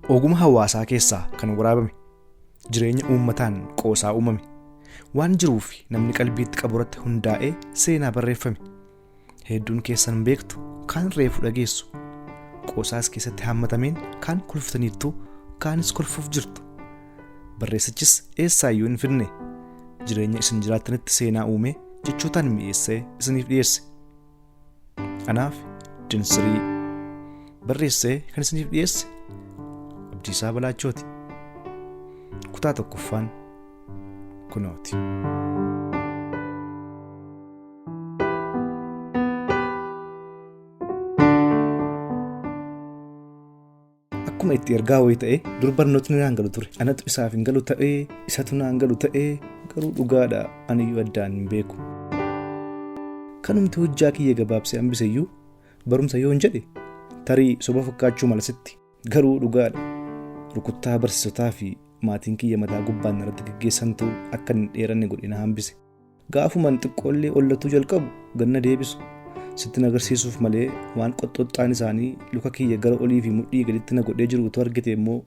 Oguma hawaasaa keessaa kan waraabame, jireenya uummataan qoosaa uumame, waan jiruu fi namni qalbiitti qabu irratti hundaa'ee seenaa barreeffame. Hedduun keessan beektu, kaan reefu dhageessu. Qoosaas keessatti haammatameen kaan kolftaniittu, kaanis kolfuuf jirtu. Barreessichis eessaayyuu hin fidne. Jireenya isin jiraattanitti seenaa uumee jechootaan mi'eessee isiniif dhiyeesse. Anaaf Dinsirii barreessee kan isiniif dhiyeesse Abdiisaa Balaachooti. Kutaa tokkoffaan kunooti. Akkuma itti ergaa wayii ta'e dur barnootni naan galu ture. Anatu isaaf hin galu ta'ee isatu naan galu ta'ee garuu dhugaadha aniyyuu addaan hin beeku. Kanumti hojjaa kiyya gabaabsee hambiseyyuu barumsa yoon jedhe tarii soba fakkaachuu mala sitti garuu dhugaadha. Rukuttaa barsiisotaa fi maatiin kiyya mataa gubbaan narratti geggeessantu akka hin dheeranne godhee na hambise. Gaafuman xiqqoollee ollatuu jalqabu ganna deebisu. Sitti agarsiisuuf malee waan qoxxoxxaan isaanii luka kiyya gara olii fi mudhii gaditti na godhee jiru utuu argite immoo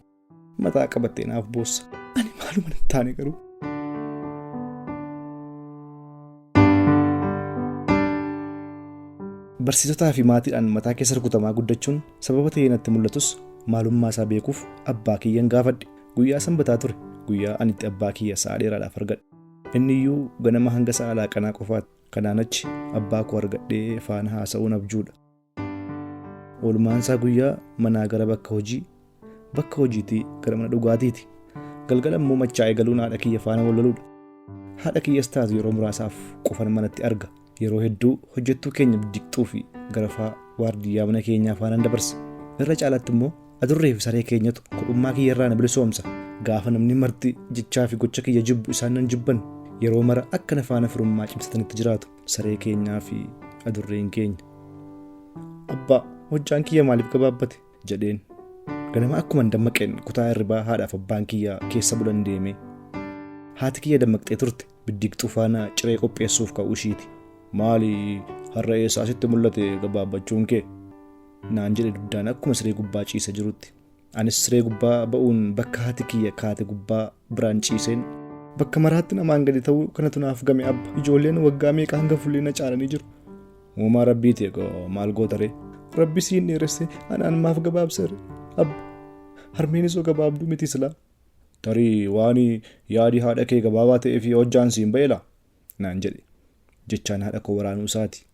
mataa qabattee naaf boossa. Ani maaluma hin taane garuu. Barsiisotaa fi maatiidhaan mataa keessa rukutamaa guddachuun sababa ta'ee natti mul'atus maalummaa isaa beekuuf abbaa kiyyan gaafadhe. Guyyaa sanbataa ture guyyaa ani itti abbaa kiyya sa'a dheeraadhaaf argadhe. Inni iyyuu ganama hanga sa'a laaqanaa qofaatti. Kanaan achi abbaa koo argadhee faana haasa'uun abjuudha. Oolmaan isaa guyyaa manaa gara bakka hojii, bakka hojiitii gara mana dhugaatiiti. Galgala immoo machaa'ee galuun haadha kiyya faana wal loluudha. Haadha kiyyas taatu yeroo muraasaaf qofan manatti arga. Yeroo hedduu hojjettuu keenya biddiqxuu fi garafaa waardiyyaa mana keenyaa faanan dabarsa. Irra caalatti immoo adurree fi saree keenyatu kophummaa kiyya irraa na bilisoomsa. Gaafa namni marti jechaa fi gocha kiyya jibbu isaan nan jibban. Yeroo mara akka na faana firummaa cimsatanitti jiraatu saree keenyaa fi adurreen keenya. Abbaa, hojjaan kiyya maaliif gabaabbate? Jedheen. Ganama akkuman dammaqeen kutaa hirribaa haadhaaf abbaan kiyya keessa bulan deeme. Haati kiyya dammaqxee turte biddiqxuu faana ciree qopheessuuf ka'uu ishiiti. Maali har'a eessaa sitti mul'ate gabaabbachuun kee? Naan jedhe dugdaan akkuma siree gubbaa ciisa jirutti. Anis siree gubbaa ba'uun bakka haati kiyya kaate gubbaa biraan ciiseen bakka maraatti namaan gadi ta'uu kanatu naaf game abba. Ijoolleen waggaa meeqa hanga fullee na caalanii jiru. Uumaa rabbiiti egaa maal goota ree? Rabbi siin dheeresse anaan maaf gabaabsere abba. Harmeen isoo gabaabduu miti silaa. Tarii waan yaadi haadha kee gabaabaa ta'ee fi hojjaan siin ba'eela naan jedhe. Jechaan haadha koo waraanuu isaati.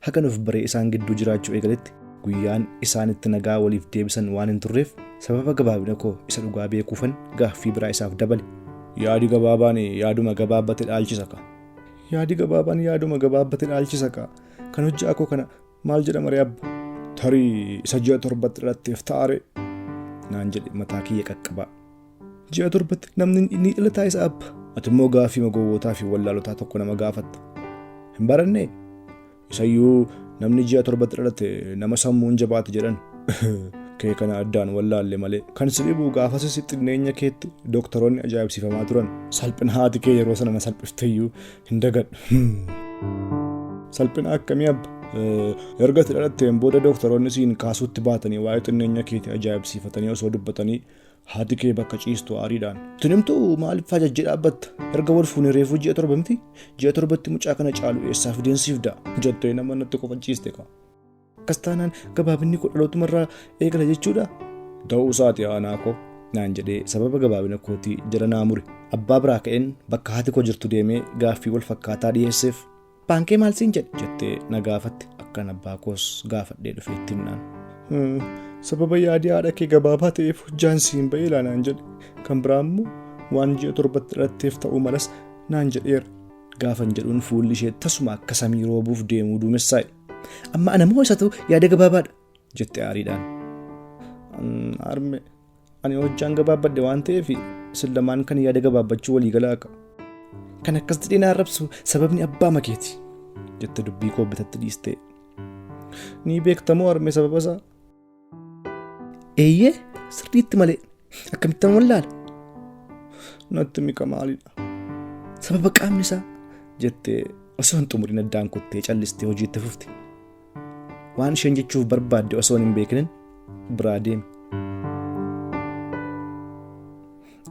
Haga nuuf baree isaan gidduu jiraachuu eegaletti guyyaan isaan itti nagaa waliif deebisan waan hin turreef sababa gabaabina koo isa dhugaa beekuufan gaaffii biraa isaaf dabale. Yaadi gabaabaan yaaduma gabaabbate dhaalchisa ka. Yaadi gabaabaan yaaduma gabaabbate dhaalchisa ka. Kan hojjaa koo kana maal jedhama ree abba? Tarii isa ji'a torbatti dhalatteef ta'are naan jedhe mataa kiyya qaqqabaa. Ji'a torbatti namni ni dhalataa isa abba. Ati immoo gaaffii gowwootaa fi wallaalotaa tokko nama gaafatta. Hin barannee? Isayyuu namni ji'a torbatti dhalate nama sammuun jabaate jedhan. Kee kana addaan wallaalle malee. Kan si dhibu gaafas xinneenya keetti doktoroonni ajaa'ibsiifamaa turan. Salphina haati kee yeroo sana na salphifteyyuu hin dagadhu. Salphina akkamii abba? Erga ati dhalatteen booda doktoroonni siin kaasuutti baatanii waa'ee xinneenya keetii ajaa'ibsiifatanii osoo dubbatanii haati kee bakka ciistu aariidhaan. Tinimtuu maaliif faajajjee dhaabbatta? Erga wal fuunee reefuu ji'a torba miti? Ji'a torbatti mucaa kana caalu eessaa fideen siif da'a? Jettee nama natti qofachiiste kaa. Akkas taanaan gabaabinni koo dhalootumarraa eegala jechuudha? Ta'uu isaati aanaa koo naan jedhee sababa gabaabina kootii jala naa mure. Abbaa biraa ka'een bakka haati koo jirtu deemee gaaffii wal fakkaataa dhiyeesseef. Abbaan kee maal siin jedhe? Jettee na gaafatte akkan abbaa koos gaafadhee dhufee itti himnaan. Sababa yaadi haadha kee gabaabaa ta'eef hojjaan siin ba'eera naan jedhe. Kan biraa immoo waan ji'a torbatti dhalatteef ta'uu malas naan jedheera. Gaafan jedhuun fuulli ishee tasuma akka samii roobuuf deemuu duumessaa'e. Amma ana moo isatu yaada gabaabaadha? Jette aariidhaan. Harme ani hojjaan gabaabbadhe waan ta'eef isin lamaan kan yaada gabaabbachuu walii galaa akka. Kan akkas jedhee na arrabsu sababni abbaa makeeti jette dubbii koo bitatti dhiistee. Ni beektamoo harme sababa isaa? Eeyyee sirriitti malee akkamittan wallaala? Natti mika maalidha? Sababa qaamni isaa jettee osoo hin xumurin addaan kuttee callistee hojiitti fufte. Waan isheen jechuuf barbaadde osoo hin beekinin biraa deeme.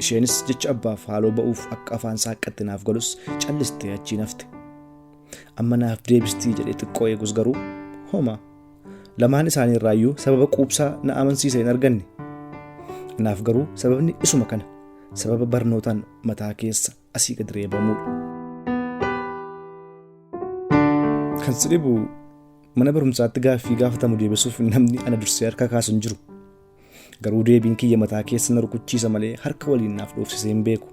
Isheenis jecha abbaaf haaloo ba'uuf akka afaan saaqqatte naaf galus callistee achiin hafte. Amma naaf deebistii jedhee xiqqoo eegus garuu homaa. Lamaan isaanii irraayyuu sababa quubsaa na amansiise hin arganne. Naaf garuu sababni isuma kana. Sababa barnootaan mataa keessa asii gad reebamuudha. Kan si dhibu mana barumsaatti gaaffii gaafatamu deebisuuf namni ana dursee harka kaasu hin jiru. Garuu deebiin kiyya mataa keessa na rukuchiisa malee harka waliin naaf dhoofsisee hin beeku.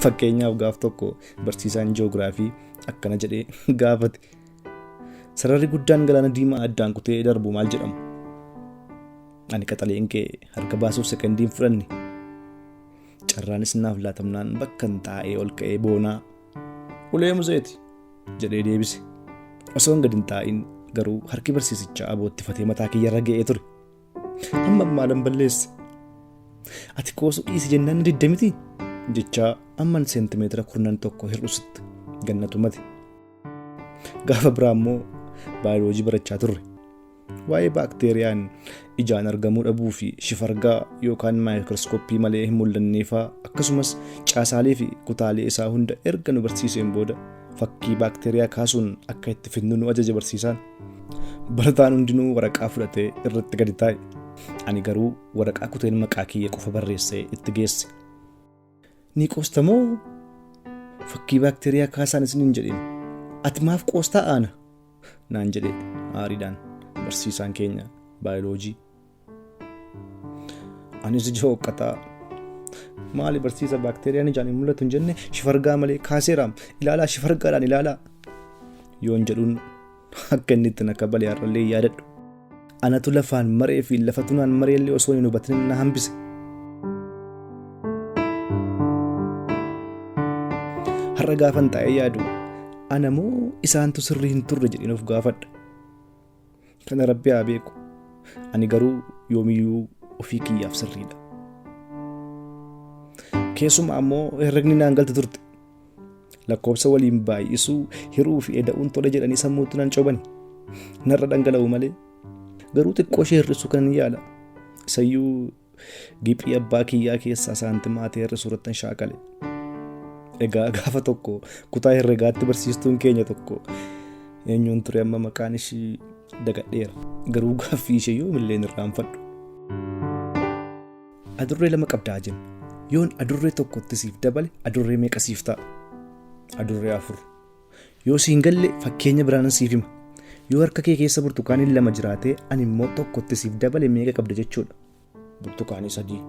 Fakkeenyaaf gaaf tokko barsiisaan ji'oogiraafii akkana jedhee gaafate. Sararri guddaan galaana diimaa addaan kutee darbu maal jedhama? Ani qaxaleen kee harka baasuuf sekondiin fudhanne. Carraanis naaf laatamnaan bakkan taa'ee ol ka'ee boonaa. Ulee museeti jedhee deebise. Osoo gad hin taa'in garuu harki barsiisichaa aboottifatee mataa kiyyarra ga'ee ture. Amma maalan balleesse? Ati qoosuu dhiisi jennaan na didde miti? Jechaa amman seentimeetira 11 hir'usitti gannatu mate. Gaafa biraa immoo baayoloojii barachaa turre. Waa'ee baakteeriyaan ijaan argamuu dhabuu fi shifargaa yookaan maayikirooskooppii malee hin mul'anneefaa akkasumas caasaalee fi kutaalee isaa hunda erga nu barsiiseen booda fakkii baakteeriyaa kaasuun akka itti fidnu nu ajaje barsiisaan. Barataan hundinuu waraqaa fudhatee irratti gadi taa'e. Ani garuu waraqaa kuteen maqaa kiyya qofa barreessee itti geesse. Ni qoosta moo? Fakkii baakteeriyaa kaasaan isiniin jedheen. Ati maaf qoostaa aana? Naan jedhe aariidhaan barsiisaan keenya baayoloojii. Anis ija hoqqataa. Maali barsiisa baakteeriyaan ijaan hin mul'atu hin jenne shifargaa malee kaaseeraam ilaalaa shifargaadhaan ilaalaa. Yoon jedhuun akka inni itti na kabale har'allee hin yaadadhu. Anatu lafaan maree fi lafatu naan mareellee osoo hin hubatin na hambise. Har'a gaafan taa'ee yaadu ana moo isaantu sirrii hin turre jedheen of gaafadha. Kana Rabbi haa beeku. Ani garuu yoomiyyuu ofii kiyyaaf sirriidha. Keessumaa ammoo herregni naan galti turte. Lakkoobsa waliin baay'isuu, hiruu fi eda'uun tole jedhanii sammuutti nan cobani. Narra dhangala'u malee. Garuu xiqqoo ishee hir'isuu kanan yaala. Isayyuu giphii abbaa kiyyaa keessaa saantimaa ta'e hir'isuu irratti shaakale. Egaa gaafa tokko kutaa herregaatti barsiistuun keenya tokko eenyuun ture amma maqaan ishii dagadheera. Garuu gaaffii ishee yoomillee hin irraanfadhu. Adurree lama qabdaa jenna. Yoon adurree tokkotti siif dabale adurree meeqa siif ta'a? Adurree 4. Yoo siin galle fakkeenya biraanan siif hima. Yoo harka kee keessa burtukaaniin 2 jiraatee ani immoo tokkotti siif dabale meeqa qabda jechuudha? Burtukaanii 3.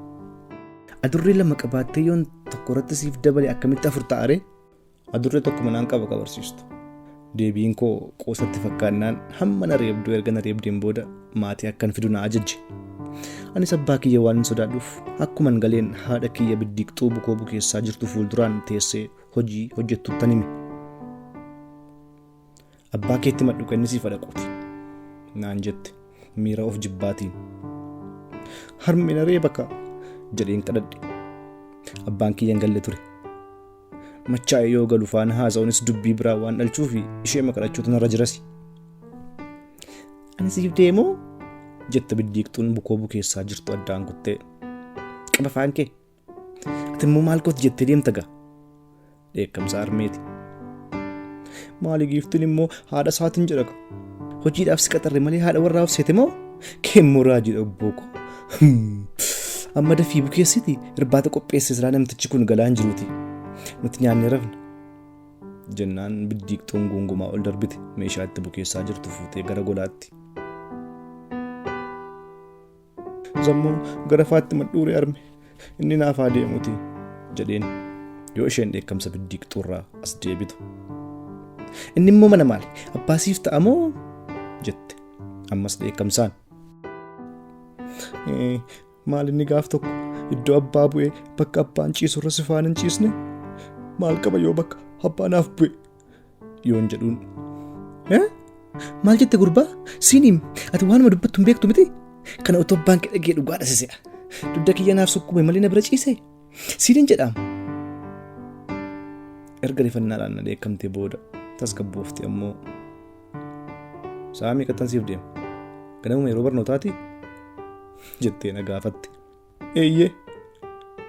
Adurree 2 qabaattee yoon tokko irratti siif dabale akkamitti 4 ta'a ree? Adurree tokko manaan qaba qabarsiistu. Deebiin koo qoosatti fakkaannaan hamma na reebduu erga na reebdeen booda maatii akkan fidu na ajajje. Anis abbaa kiyya waan hin sodaadhuuf akkuman galeen haadha kiyya biddiiqxuu bukoo bukeessaa jirtu fuulduraan teessee hojii hojjettuttan hime. Abbaa keetti madhu kenni siif dhaquuti naan jette miira of jibbaatiin. Harmi na reeba kaa jedheen kadhadhe. Abbaan kiyya hin galle ture. Machaa'ee yoo galu faana haasa'uunis dubbii biraa waan dhalchuufi ishee makadhachuutu narra jirasi. Ani siif deemoo jette biddiiqxuun bukoo bukeessaa jirtu addaan kuttee. Qaba afaan kee. Ati immoo maal kooti jettee deemta gaa? Dheekkamsa harmeeti. Maali giiftiin immoo haadha isaatiin jedha gaa. Hojiidhaaf si qaxarre malee haadha warraa of seete moo? Keemmoo raajiidha obboo koo. Amma dafii bukeessiti irbaata qopheesse silaa namtichi kun galaa hin jiruuti. Nuti nyaannee rafna. Jennaan biddiiqxuun guungumaa ol darbite meeshaa itti bukeessaa jirtu fuutee gara golaatti. Zammoo gara faatti madhuuree arme inni naaf haa deemuuti jedheen yoo isheen dheekkamsa biddiiqxuurraa as deebitu. Inni immoo mana maali? Abbaa siif ta'a moo? Jette ammas dheekkamsaan. Maal inni gaaf tokko iddoo abbaa bu'ee bakka abbaan ciisu irra si faana hin ciisne? Maal qaba yoo bakka abbaa naaf bu'e? Yoon jedhuun. Maal jette gurbaa? Siiniim ati waanuma dubbattu hin beektu miti? Kana otoo abbaan kee dhagee dhugaadha si se'a. Dugda kiyya naaf sukkume malee na bira ciise. Siiniin jedhaam. Erga rifannaadhaan na dheekkamtee booda tasgabboofte ammoo. Sa'a meeqattan siif deema? Ganamuma yeroo barnootaati? Jettee na gaafatte. Eeyyee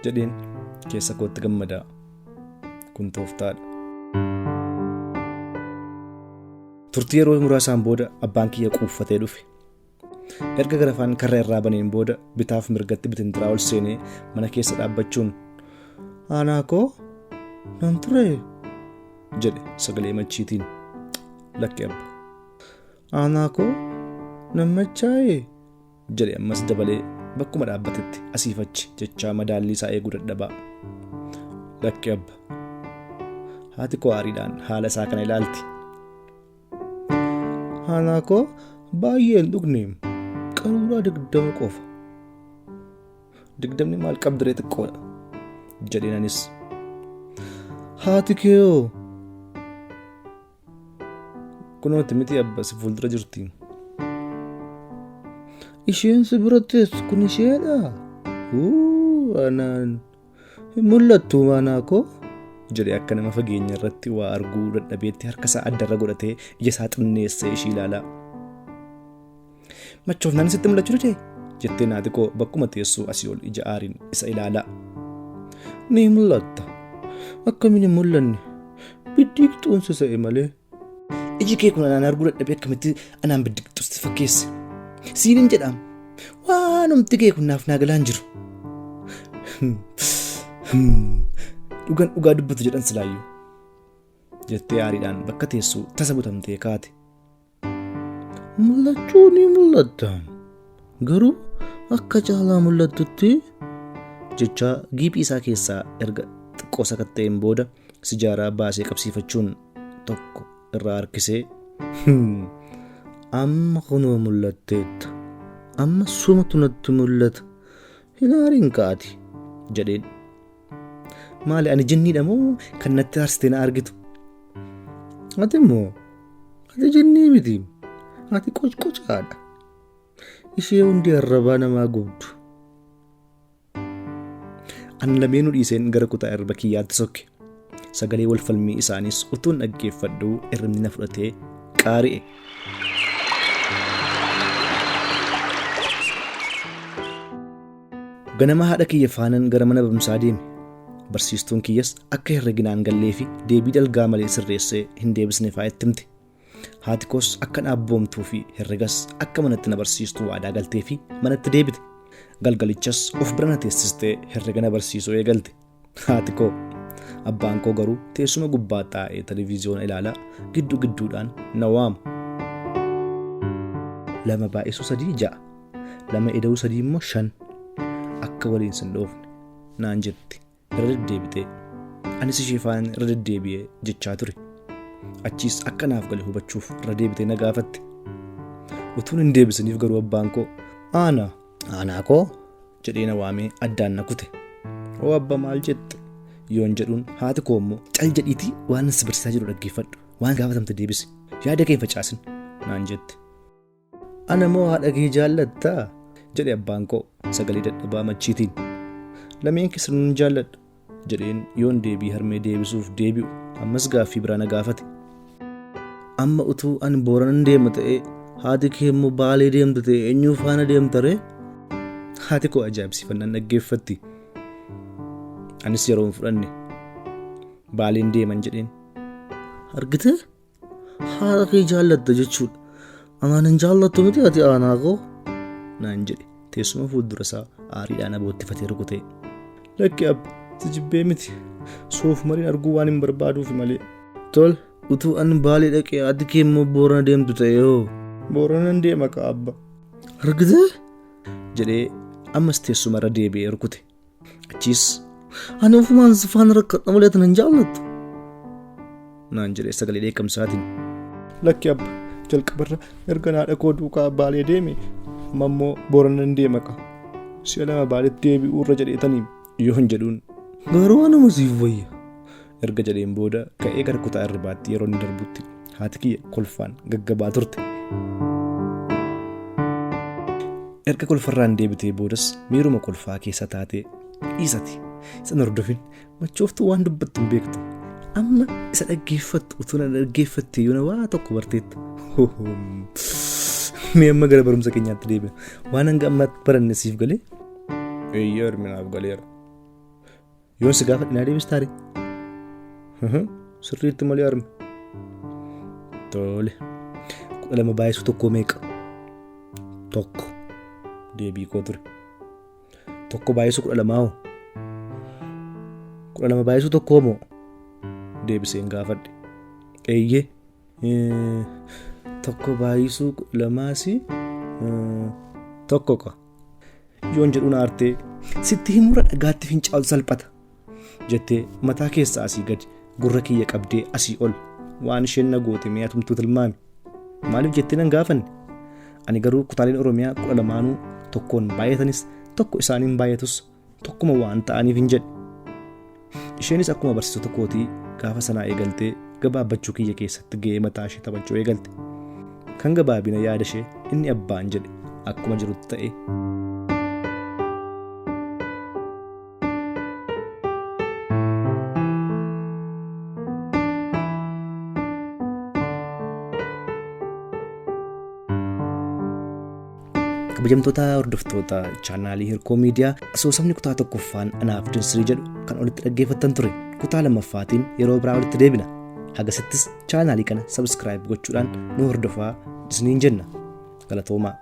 jedheen. Keessa kootti gammadaa. Kun tooftaadha. Turtii yeroo muraasaan booda abbaan kiyya quuffatee dhufe. Erga garafaan karra irraa baneen booda bitaaf mirgatti bitintiraa ol seenee mana keessa dhaabbachuun "Aanaa koo nan ture" jedhe sagalee machiitiin. Lakki abba. "Aanaa koo nan machaa'ee" jedhe ammas dabalee bakkuma dhaabbatetti asiif achi jechaa madaallii isaa eeguu dadhabaa. Lakki abba. Haati koo aariidhaan haala isaa kana ilaalti. "Aanaa koo baay'ee hin dhugne, qaruuraa 20 qofa." 20 maal qabdiree xiqqoodha jedheen anis. "Haati kee hoo?" "Kunooti miti abba si fuuldura jirti." "Isheen si bira teessu kun isheedha? Anaan hin mul'attu aanaa koo" jedhe akka nama fageenya irratti waa arguu dadhabeetti harka isaa addarra godhatee ija isaa xinneessee ishii ilaalaa. "Machoofnaan sitti mul'achuu didee?" jettee haati koo bakkuma teessuu asii ol ija aariin isa ilaalaa. "Ni mul'atta. Akkamiin hin mul'anne? Biddiiqxuun si se'e malee." "Iji kee kun anaan arguu dadhabee akkamitti anaan biddiiqxuutti fakkeesse? Siin hin jedhaam. Waanumti kee kun naaf naa galaan jiru. Dhugan dhugaa dubbatu jedhan silaayyuu" jettee aariidhaan bakka teessuu tasa butamtee kaate. "Mul'achuu ni mul'atta. Garuu akka caalaa mul'attutti" jechaa giiphii isaa keessaa erga xiqqoo sakatta'een booda sijaaraa baasee qabsiifachuun tokko irraa harkisee "Amma kunoo mul'atteetta. Amma sumatu natti mul'ata. Hin aariin kaati" jedheen. "Maali ani jinniidha moo kan natti aarsitee na argitu?" "Ati immoo ati jinnii miti. Ati qocqocaadha. Ishee hundi arrabaa namaa gubdu." An lameenuu dhiiseen gara kutaa irba kiyyaatti sokke. Sagalee wal falmii isaaniis utuun dhaggeeffadhuu hirribni na fudhatee qaari'e. Ganama haadha kiyya faanan gara mana barumsaa deeme. Barsiistuun kiyyas akka herreginaan gallee fi deebii dalgaa malee sirreessee hin deebisne fa'aa itti himte. Haati koos akka na abboomtuu fi herregas akka manatti na barsiistuu waadaa galtee fi manatti deebite. Galgalichas of bira na teessistee herrega na barsiisuu eegalte. Haati koo abbaan koo garuu teessuma gubbaa taa'ee televiziyoona ilaalaa gidduu gidduudhaan na waama. 2 baay'isuu 3 6. 2 ida'uu 3 immoo 5. Akka waliin sin dhoofne naan jetti irra deddeebitee. Anis ishee faana irra deddeebi'ee jechaa ture. Achiis akka naaf gale hubachuuf irra deebitee na gaafatte. Utuun hin deebisiniif garuu abbaan koo "Aanaa, aanaa koo" jedhee na waamee addaan na kute. "Oo abba maal jette?" yoon jedhuun haati koo immoo "Cal jedhiitii waan si barsiisaa jiru dhaggeeffadhu, waan gaafatamte deebisi, yaada kee hin facaasin" naan jette. "Ana moo haadha kee jaallattaa?" jedhe abbaan koo sagalee dadhabaa machiitiin. "Lameen keessanuu nan jaalladha" jedheen yoon deebii harmee deebisuuf deebi'u ammas gaaffii biraa na gaafate. "Amma utuu ani Booranan deema ta'ee haati kee immoo Baalee deemte ta'e eenyuu faana deemta ree?" Haati koo ajaa'ibsiifannaan dhaggeeffatti. Anis yeroo hin fudhanne Baaleen deeman jedheen. "Argitee? Haadha kee jaallatta jechuudha. Anaan hin jaallattu miti ati aanaa koo?" naan jedhe teessuma fuuldura isaa aariidhaan aboottifatee rukutee. "Lakki abba, si jibbee miti. Soof mariin arguu waan hin barbaaduufi malee." "Tole, utuu ani Baalee dhaqee haati kee immoo Boorana deemtu ta'e hoo?" "Booranan deema ka abba." "Argitee?" jedhee ammas teessuma irra deebi'ee rukute. Achiis "Ani ofumaan si faana rakkadha malee ati nan jaallattu" naan jedhe sagalee dheekkamsaatiin. "Lakki abba, jalqabarra erga haadha koo duukaa Baalee deeme amma immoo Booranan deema ka. Si'a 2 Baaleetti deebi'uu irra jedheetanii" yoon jedhuun "Garuu anuma siif wayya" erga jedheen booda ka'ee gara kutaa irribaatti yeroo inni darbutti haati kiyya kolfaan gaggabaa turte. Erga kolfarraan deebitee boodas miiruma kolfaa keessa taatee "Dhiisati isa hordofin, machooftuu waan dubbattu hin beektu. Amma isa dhaggeeffattu utuu na dhaggeeffatte yoona waa tokko barteetta. Mee amma gara barumsa keenyaatti deebina. Waan hanga ammaatti baranne siif galee?" "Eeyyee harmi naaf galeera." Yoon si gaafadhe naa deebistaare? Sirriitti malee harme. Tole. 12 baay'isuu tokkoo meeqa? Tokko. Deebii koo ture. Tokko baay'isuu 12 hoo? 12 baay'isuu tokkoo moo? Deebiseen gaafadhe. Eeyyee. Tokko baay'isuu 12s tokko qofa. Yoon jedhuun aartee sitti himurra dhagaatti fincaa'utu salphata jettee mataa keessa asii gadi gurra kiyya qabdee asii ol waan isheen na goote mee atumtuu tilmaami. Maaliif jettee nan gaafanne? Ani garuu kutaaleen Oromiyaa 12nuu tokkoon baay'atanis tokko isaaniin baay'atus tokkuma waan ta'aniif hin jedhe. Isheenis akkuma barsiisota kootii gaafa sanaa eegaltee gabaabbachuu kiyya keessatti ga'ee mataa ishee taphachuu eegalte. Kan gabaabina yaada ishee inni abbaan jedhe akkuma jirutti ta'e. Kabajamtoota hordoftoota chaanaalii Hirkoo Miidiyaa, asoosamni kutaa tokkoffaan Anaaf Dinsirii jedhu kan olitti dhaggeeffattan ture. Kutaa lammaffaatiin yeroo biraa walitti deebina. Hagasittis chaanaalii kana subscribe gochuudhaan nu hordofaa isiniin jenna. Galatoomaa.